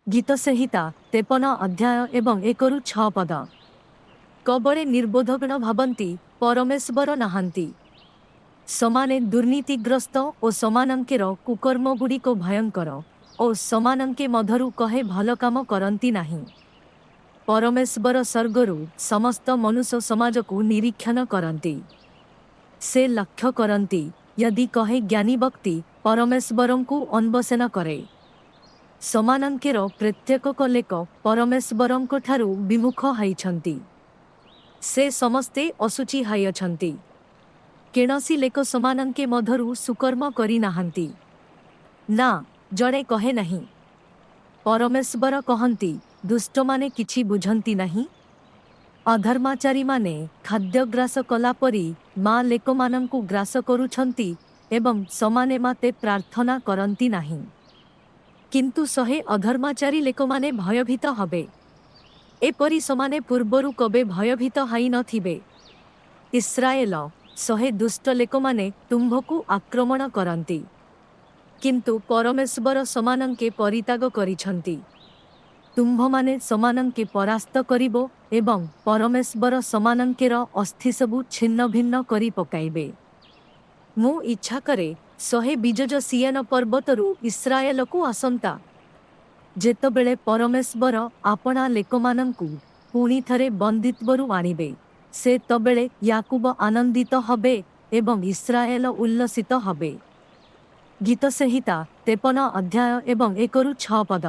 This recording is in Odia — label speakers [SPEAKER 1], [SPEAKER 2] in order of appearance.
[SPEAKER 1] ଗୀତସଂହିତା 53 ଅଧ୍ୟାୟ ଏବଂ 1ରୁ 6 ପଦ। କବଳେ ନିର୍ବୋଧଗଣ ଭାବନ୍ତି, ପରମେଶ୍ୱର ନାହାନ୍ତି। ସମାନେ ଦୁର୍ନୀତିଗ୍ରସ୍ତ ଓ ସମାନଙ୍କେର କୁକର୍ମଗୁଡ଼ିକ ଭୟଙ୍କର ଓ ସମାନଙ୍କେ ମଧରୁ କହେ ଭଲ କାମ କରନ୍ତି ନାହିଁ। ପରମେଶ୍ୱର ସ୍ୱର୍ଗରୁ ସମସ୍ତ ମନୁଷ୍ୟ ସମାଜକୁ ନିରୀକ୍ଷଣ କରନ୍ତି। ସେ ଲକ୍ଷ୍ୟ କରନ୍ତି, ୟଦି କହେ ଜ୍ଞାନୀ ବ୍ୟକ୍ତି ପରମେଶ୍ୱରଙ୍କୁ ଅନ୍ୱେଷଣ କରେ। ସମାନଙ୍କେର ପ୍ରତ୍ୟେକକ ଲେକ ପରମେଶ୍ୱରଙ୍କଠାରୁ ବିମୁଖ ହୋଇଛନ୍ତି। ସେ ସମସ୍ତେ ଅଶୁଚି ହୋଇଅଛନ୍ତି। କେଣସି ଲେକ ସମାନଙ୍କେ ମଧରୁ ସୁକର୍ମ କରିନାହାନ୍ତି। ନା, ଜଣେ କହେ ନାହିଁ। ପରମେଶ୍ୱର କହନ୍ତି, ଦୁଷ୍ଟମାନେ କିଛି ବୁଝନ୍ତି ନାହିଁ। ଅଧର୍ମାଚାରୀମାନେ ଖାଦ୍ୟଗ୍ରାସ କଲା ପରି ମା ଲେକମାନଙ୍କୁ ଗ୍ରାସ କରୁଛନ୍ତି ଏବଂ ସମାନେ ମାତେ ପ୍ରାର୍ଥନା କରନ୍ତି ନାହିଁ। କିନ୍ତୁ ସହେ ଅଧର୍ମାଚାରୀ ଲେକମାନେ ଭୟଭୀତ ହବେ। ଏପରି ସମାନେ ପୂର୍ବରୁ କବେ ଭୟଭୀତ ହୋଇନଥିବେ। ଇସ୍ରାଏଲ, ସହେ ଦୁଷ୍ଟ ଲେକମାନେ ତୁମ୍ଭକୁ ଆକ୍ରମଣ କରନ୍ତି। କିନ୍ତୁ ପରମେଶ୍ୱର ସମାନଙ୍କେ ପରିତ୍ୟାଗ କରିଛନ୍ତି। ତୁମ୍ଭମାନେ ସମାନଙ୍କେ ପରାସ୍ତ କରିବ ଏବଂ ପରମେଶ୍ୱର ସମାନଙ୍କେର ଅସ୍ଥିସବୁ ଛିନ୍ନ ଭିନ୍ନ କରି ପକାଇବେ। ମୁଁ ଇଚ୍ଛା କରେ, ସହେ ବିଜୟ ସିୟୋନ ପର୍ବତରୁ ଇସ୍ରାଏଲକୁ ଆସନ୍ତା। ଯେତେବେଳେ ପରମେଶ୍ୱର ଆପଣା ଲେକମାନଙ୍କୁ ପୁଣି ଥରେ ବନ୍ଦୀତ୍ୱରୁ ଆଣିବେ, ସେତେବେଳେ ୟାକୁବ ଆନନ୍ଦିତ ହବେ ଏବଂ ଇସ୍ରାଏଲ ଉଲ୍ଲସିତ ହବେ। ଗୀତସଂହିତା 53 ଅଧ୍ୟାୟ ଏବଂ 1ରୁ 6 ପଦ।